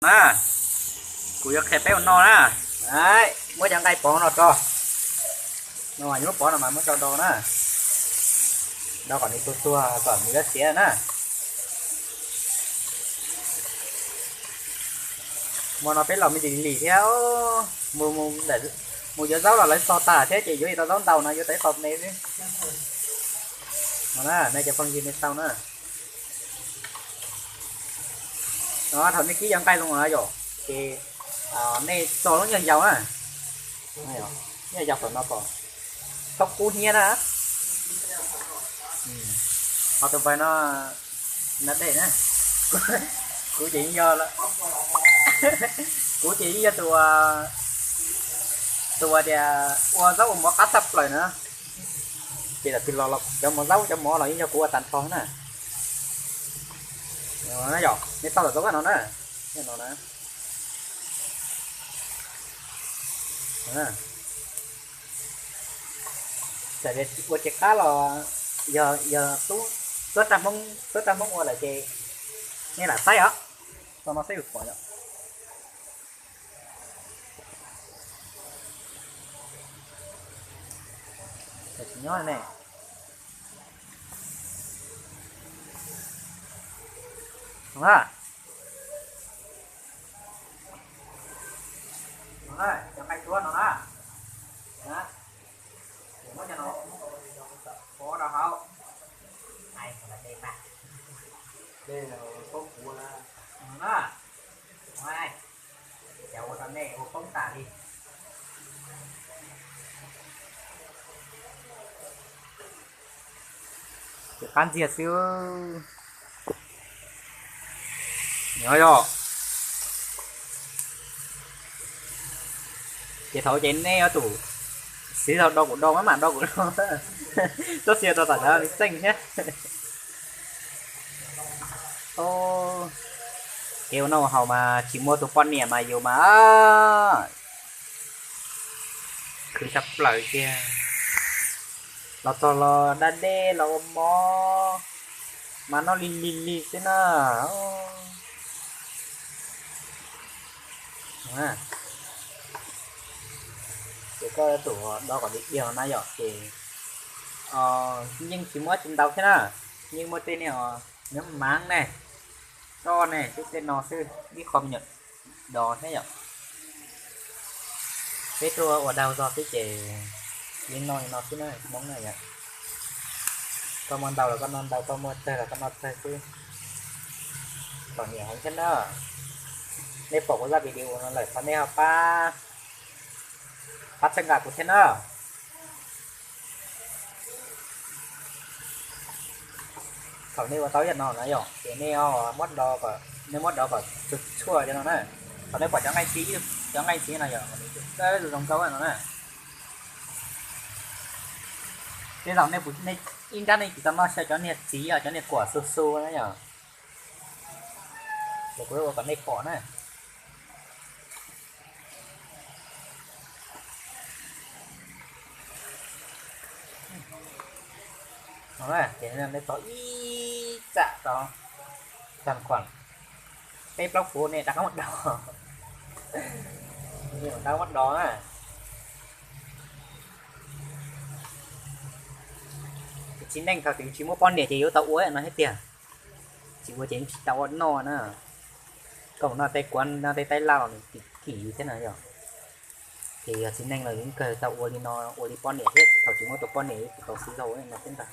Na, kuv yuav qhia peb ua no na. Muab cov nqaij pov no tso. No, lub pov no mas muab tso do na, do kom nws tuag tuag kom nws yuav xiav na. Hmo no peb los me ntsis lim thiab, mus yuav zaub los lawv xo tas thiab ces yuav tau zaub ntau no yuav tau ib qho me xwb. No na, nej cov phooj ywg nej tau na. No thaum nej kib cov nqaij zoo no yom, ces nej txo lub nyuag yaus na, nyuag yaus tom no kom txhob kub hnyiab na. Ho tus npawg no, no dej na, kuv ces yeej yog, kuv ces yeej yog tus, tus tias ua zaub ua mov qab tshaj plaws na. Ces tam twg los cov mov zaub cov mov los yeej yog kuv ua tag nrho na. Yog nej tau tom zaub no na, no na. Txawm ua tsis qab los yog tuab raj Hmoob ua lawm ces nej lam saib os. Tau no saib yus pom yom. Tsis nyob ne. Cov nqaij tuab no na, muab cov no pov rau hauv. Dej poob kuv na, cov ua rau nej ua poob tas li. Ces qab ntxiag xwb. Nyob yog ces thaum ces nej ob tug xwv tau do kuv do maj mam do kuv do, txhob xav rau tom cov me txeej thiab. Kev ua noj ua haus mas tsis muaj tus poj niam mas yus mas khwv tshaj plaws tiag. Los txog los da dej los ua mov mas noj lig lig lig xwb na. Ces koj tus do kom li diag na yom, ces yeej tsis muaj tsis ntau thiab na. Yeej muaj tej niag nyob maav ne, roj ne, tej tej no xwb, ib qho me nyuam do thiab yom. Peb tuaj ua daug zog xwb ces yeej noj li no xwb na, Hmoob na yom. Koj muaj ntau los koj noj ntau, koj muaj tsawg los koj noj tsawg xwb. Txom nyem heev thiab na. Nej pom kuv zaj video no lawm thov nej ho pab, pab txhawb nqa kuv thiab na. Thaum nej ua tau yam no na yom, ces nej muab do, nej muab do kom tshuaj cov no na. Thaum nej pom cov nqaij ntxiv, cov nqaij ntxiv no yog zoo nkauj no na. Tej zaum nej ib nrab nej tsis tau noj xyaw cov niag txiv os, cov niag kuam xu xu na yom. Ces kuv ua kom nej pom na. Ces nej tau ib tsam tau tag khuam peb plaub puv nej rov qab muab do, rov qab muab do na. Txiv neej thaum twg tsis muaj poj niam ces yuav tau ua no thiab tiag, tsis ua ces tsis tau ua noj na. Koj mus noj tej kuab noj tej taib laj los nws kim yus thiab na yom. Ces yog txiv neej los yeej kawg tau ua li no, ua li poj niam thiab, thaum tsis muaj tus poj niam yuav tsis tau xwb tau no thiab ntag.